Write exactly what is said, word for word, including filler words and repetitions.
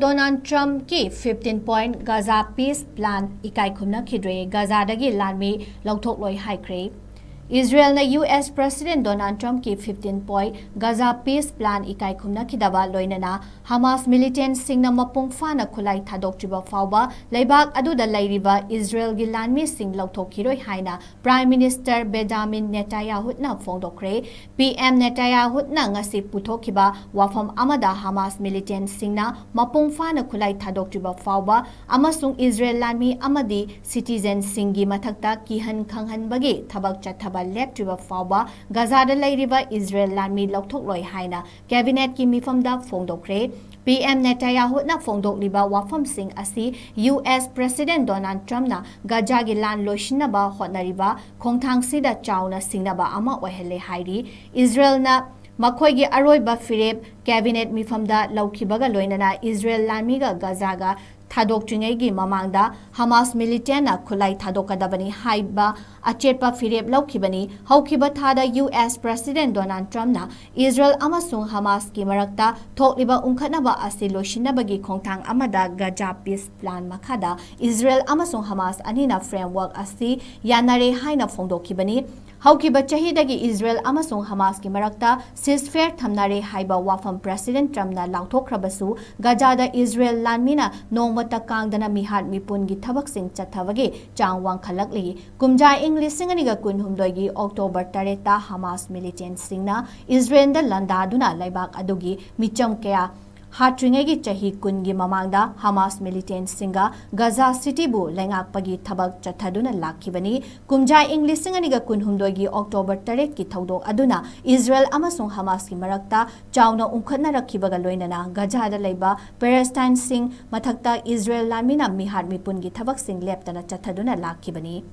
Donald ꯇ꯭ꯔꯝꯞꯀꯤ fifteen point Gaza peace plan ꯏꯀꯥꯏ ꯈꯨꯝꯅꯈꯤꯗ꯭ꯔꯦ, ꯒꯥꯖꯥꯗꯒꯤ ꯂꯥꯟꯃꯤ ꯂꯧꯊꯣꯛꯂꯣꯏ ꯍꯥꯏꯈ꯭ꯔꯦ꯫ ꯏꯖꯔꯦꯜꯅ ꯌꯨ ꯑꯦꯁ President Donald Trumpꯀꯤ fifteen point Gaza peace plan ꯏꯀꯥꯏ ꯈꯨꯝꯅꯈꯤꯗꯕ ꯂꯣꯏꯅꯅ ꯍꯃꯥꯁ militantꯁꯤꯡꯅ ꯃꯄꯨꯡ ꯐꯥꯅ ꯈꯨꯠꯂꯥꯏ ꯊꯥꯗꯣꯛꯇ꯭ꯔꯤꯕ ꯐꯥꯎꯕ ꯂꯩꯕꯥꯛ ꯑꯗꯨꯗ ꯂꯩꯔꯤꯕ ꯏꯖꯔꯦꯜꯒꯤ ꯂꯥꯟꯃꯤꯁꯤꯡ ꯂꯧꯊꯣꯛꯈꯤꯔꯣꯏ ꯍꯥꯏꯅ Prime Minister Benjamin Netanyahuꯅ ꯐꯣꯡꯗꯣꯛꯈ꯭ꯔꯦ꯫ ꯄꯤ ꯑꯦꯝ ꯅꯦꯇꯥꯌꯥꯍꯨꯅ ꯉꯁꯤ ꯄꯨꯊꯣꯛꯈꯤꯕ ꯋꯥꯐꯝ ꯑꯃꯗ ꯍꯃꯥꯁ militantꯁꯤꯡꯅ ꯃꯄꯨꯡ ꯐꯥꯅ ꯈꯨꯠꯂꯥꯏ ꯊꯥꯗꯣꯛꯇ꯭ꯔꯤꯕ ꯐꯥꯎꯕ ꯑꯃꯁꯨꯡ ꯏꯖꯔꯦꯜ ꯂꯥꯟꯃꯤ ꯑꯃꯗꯤ citizenꯁꯤꯡꯒꯤ ꯃꯊꯛꯇ ꯀꯤꯍꯟ ꯈꯪꯍꯟꯕꯒꯤ ꯊꯕꯛ ꯆꯠꯊꯕ ꯂꯦꯞꯇ꯭ꯔꯤꯕ ꯐꯥꯎꯕ ꯒꯥꯖꯥꯗ ꯂꯩꯔꯤꯕ ꯏꯖꯔꯦꯜ ꯂꯥꯟꯃꯤ ꯂꯧꯊꯣꯛꯂꯣꯏ ꯍꯥꯏꯅ Cabinetꯀꯤ ꯃꯤꯐꯝꯗ ꯐꯣꯡꯗꯣꯛꯈ꯭ꯔꯦ꯫ ꯄꯤ ꯑꯦꯝ ꯅꯦꯇꯥꯌꯥꯍꯨꯅ ꯐꯣꯡꯗꯣꯛꯂꯤꯕ ꯋꯥꯐꯝꯁꯤꯡ ꯑꯁꯤ ꯌꯨ ꯑꯦꯁ President Donald Trumpꯅ ꯒꯥꯖꯥꯒꯤ ꯂꯥꯟ ꯂꯣꯏꯁꯤꯟꯅꯕ ꯍꯣꯠꯅꯔꯤꯕ ꯈꯣꯡꯊꯥꯡꯁꯤꯗ ꯆꯥꯎꯅ ꯁꯤꯡꯅꯕ ꯑꯃ ꯑꯣꯏꯍꯜꯂꯦ ꯍꯥꯏꯔꯤ꯫ ꯏꯖꯔꯦꯜꯅ ꯃꯈꯣꯏꯒꯤ ꯑꯔꯣꯏꯕ ꯐꯤꯔꯦꯞ Cabinet ꯃꯤꯐꯝꯗ ꯂꯧꯈꯤꯕꯒ ꯂꯣꯏꯅꯅ ꯏꯖꯔꯦꯜ ꯂꯥꯟꯃꯤꯒ ꯒꯥꯖꯥꯒ ꯊꯥꯗꯣꯛꯇ꯭ꯔꯤꯉꯩꯒꯤ ꯃꯃꯥꯡꯗ ꯍꯃꯥꯁ militantꯅ ꯈꯨꯠꯂꯥꯏ ꯊꯥꯗꯣꯛꯀꯗꯕꯅꯤ ꯍꯥꯏꯕ ꯑꯆꯦꯠꯄ ꯐꯤꯔꯦꯞ ꯂꯧꯈꯤꯕꯅꯤ꯫ ꯍꯧꯈꯤꯕ ꯊꯥꯗ ꯌꯨ ꯑꯦꯁ President Donald Trumpꯅ ꯏꯖꯔꯦꯜ ꯑꯃꯁꯨꯡ ꯍꯃꯥꯁꯀꯤ ꯃꯔꯛꯇ ꯊꯣꯛꯂꯤꯕ ꯎꯪꯈꯠꯅꯕ ꯑꯁꯤ ꯂꯣꯏꯁꯤꯟꯅꯕꯒꯤ ꯈꯣꯡꯊꯥꯡ ꯑꯃꯗ Gaza peace plan ꯃꯈꯥꯗ ꯏꯖꯔꯦꯜ ꯑꯃꯁꯨꯡ ꯍꯃꯥꯁ ꯑꯅꯤꯅ framework ꯑꯁꯤ ꯌꯥꯅꯔꯦ ꯍꯥꯏꯅ ꯐꯣꯡꯗꯣꯛꯈꯤꯕꯅꯤ꯫ ꯍꯧꯈꯤꯕ ꯆꯍꯤꯗꯒꯤ ꯏꯖꯔꯦꯜ ꯑꯃꯁꯨꯡ ꯍꯃꯥꯁꯀꯤ ꯃꯔꯛꯇ ceasefire ꯊꯝꯅꯔꯦ ꯍꯥꯏꯕ ꯋꯥꯐꯝ President Trumpꯅ ꯂꯥꯎꯊꯣꯛꯈ꯭ꯔꯕꯁꯨ, ꯒꯥꯖꯥꯗ ꯏꯖꯔꯦꯜ ꯂꯥꯟꯃꯤꯅ ꯅꯣꯡꯃꯇ ꯀꯥꯡꯗꯅ ꯃꯤꯍꯥꯠ ꯃꯤꯄꯨꯟꯒꯤ ꯊꯕꯛꯁꯤꯡ ꯆꯠꯊꯕꯒꯤ ꯆꯥꯡ ꯋꯥꯡꯈꯠꯂꯛꯂꯤ꯫ ꯀꯨꯝꯖꯥ ꯏꯪ ꯂꯤꯁꯤꯡ ꯑꯅꯤꯒ ꯀꯨꯟꯍꯨꯝꯗꯣꯏꯒꯤ October ꯇꯔꯦꯠꯇ ꯍꯃꯥꯁ militantꯁꯤꯡꯅ ꯏꯖꯔꯦꯜꯗ ꯂꯥꯟꯗꯥꯗꯨꯅ ꯂꯩꯕꯥꯛ ꯑꯗꯨꯒꯤ ꯃꯤꯆꯝ ꯀꯌꯥ ꯍꯥꯠꯇ꯭ꯔꯤꯉꯩꯒꯤ ꯆꯍꯤ ꯀꯨꯟꯒꯤ ꯃꯃꯥꯡꯗ ꯍꯃꯥꯁ militantꯁꯤꯡꯒ ꯒꯥꯖꯥ Cityꯕꯨ ꯂꯩꯉꯥꯛꯄꯒꯤ ꯊꯕꯛ ꯆꯠꯊꯗꯨꯅ ꯂꯥꯛꯈꯤꯕꯅꯤ꯫ ꯀꯨꯝꯖꯥ ꯏꯪ ꯂꯤꯁꯤꯡ ꯑꯅꯤꯒ ꯀꯨꯟꯍꯨꯝꯗꯣꯏꯒꯤ October ꯇꯔꯦꯠꯀꯤ ꯊꯧꯗꯣꯛ ꯑꯗꯨꯅ ꯏꯖꯔꯦꯜ ꯑꯃꯁꯨꯡ ꯍꯃꯥꯁꯀꯤ ꯃꯔꯛꯇ ꯆꯥꯎꯅ ꯎꯪꯈꯠꯅꯔꯛꯈꯤꯕꯒ ꯂꯣꯏꯅꯅ ꯒꯥꯖꯥꯗ ꯂꯩꯕ Palestineꯁꯤꯡ ꯃꯊꯛꯇ ꯏꯖꯔꯦꯜ ꯂꯥꯟꯃꯤꯅ ꯃꯤꯍꯥꯠ ꯃꯤꯄꯨꯟꯒꯤ ꯊꯕꯛꯁꯤꯡ ꯂꯦꯞꯇꯅ ꯆꯠꯊꯗꯨꯅ ꯂꯥꯛꯈꯤꯕꯅꯤ꯫